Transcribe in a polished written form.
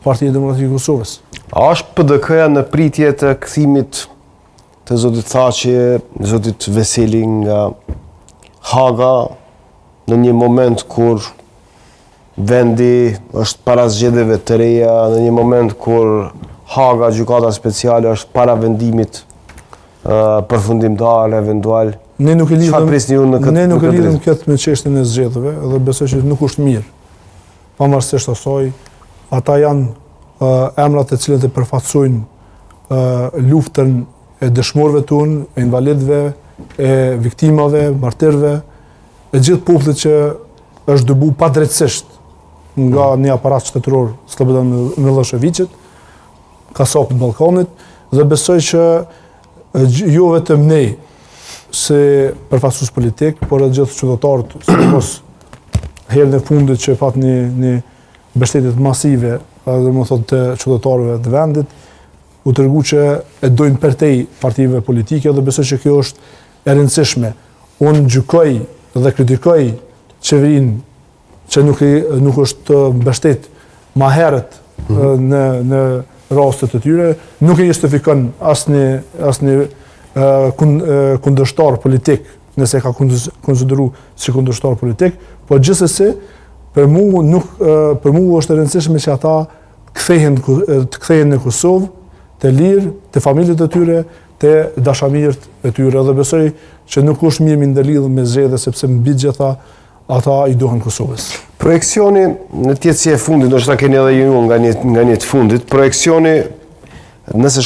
Partia Demokratike e Kosovës. A është PDK-ja në pritje të kthimit të zotit Thaçi, zotit Veseli nga Haga në një moment kur vendi është para zgjedhjeve të reja, në një moment kur Haga, gjykata speciale është para vendimit përfundimtar eventual. Ne nuk e lidhëm prisni ju në këtë Ne nuk e lidhëm këtë me çështjen e zgjedhjeve dhe besoj që nuk është mirë. Pavarësisht asaj, ata janë emrat të cilët e përfaqësojnë luftën e dëshmorëve tonë, e invalidëve, e viktimave, martirëve, e gjithë popullit që është dëbu padrejtësisht nga mm. një aparat shtetëror Slobodan Millosheviqit, kasapit të Ballkanit, dhe besoj që jo vetëm ne si përfaqësues politik, por edhe gjithë qytetarët, sidomos herën e fundit që pat një, një mbështetje masive, edhe me thonë të qytetarëve të vendit, u tregu që e dojnë përtej partive politike dhe besoj që kjo është e rëndësishme. Unë gjykoj dhe kritikoj qeverinë që nuk, i, nuk është mbështet ma herët mm -hmm. në, në rastet e tyre, nuk e justifikon asnjë, asnjë kundërshtar politik, nëse e ka konsideru si kundërshtar politik, po gjithsesi, për mu, nuk, për mu është e rëndësishme që ata kthehen, të kthehen në Kosovë, të lirë, te familjet e tyre, te dashamirët e tyre, dhe besoj që nuk është mirë mi ndërlidhë me zgjedhje, sepse mbi gjitha ata i duhen Kosovës. Projeksioni, le të jetë si e fundit, ndoshta keni edhe ju nga një, nga një të fundit, projeksioni, nëse shkoj.